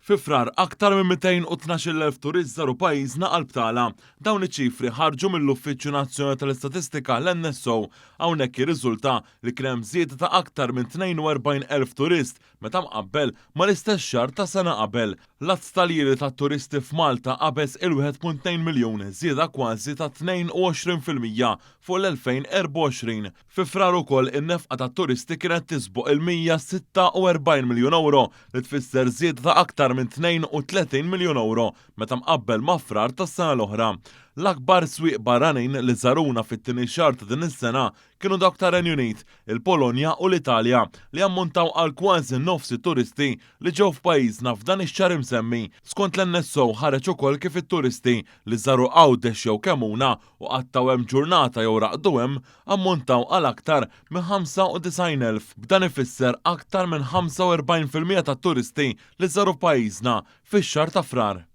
Fi Frar, aktar minn 212,000 turist żaru pajjiżna għal btala. Dawn iċ-ċifri ħarġu mill-Uffiċċju Nazzjonali tal-Istatistika, l-NSO. Hawnhekk jirriżulta li kien hemm żieda ta' aktar minn 42,000 turist meta mqabbel mal-istess xahar ta' sena qabel. L-għadd tal-ljieli tat-turisti f'Malta qabeż il-1.2 miljun, żieda kważi ta' 22% fuq l-2024. Fi Frar ukoll in-nefqa tat-turisti kienet tisboq il-146 miljun ewro li tfisser żieda ta' aktar minn 32 miljun ewro meta mqabbel ma' Frar tas-sena l-oħra. L-akbar swieq barranin li żaruna fit-tieni xahar ta' din is-sena kienu dawk tar-Renju Unit, il-Polonja u l-Italja li ammontaw għal kważi nofs it-turisti li ġew f'pajjiżna f'dan ix-xahar imsemmi. Skont l-NSO ħareġ ukoll kif it-turisti li żaru Għawdex jew Kemmuna u qattgħu hemm ġurnata jew raqdu hemm ammontaw għal aktar minn 95,000. B'dan ifisser aktar minn 45% tat-turisti li żaru pajjiżna fix-xahar ta' Frar.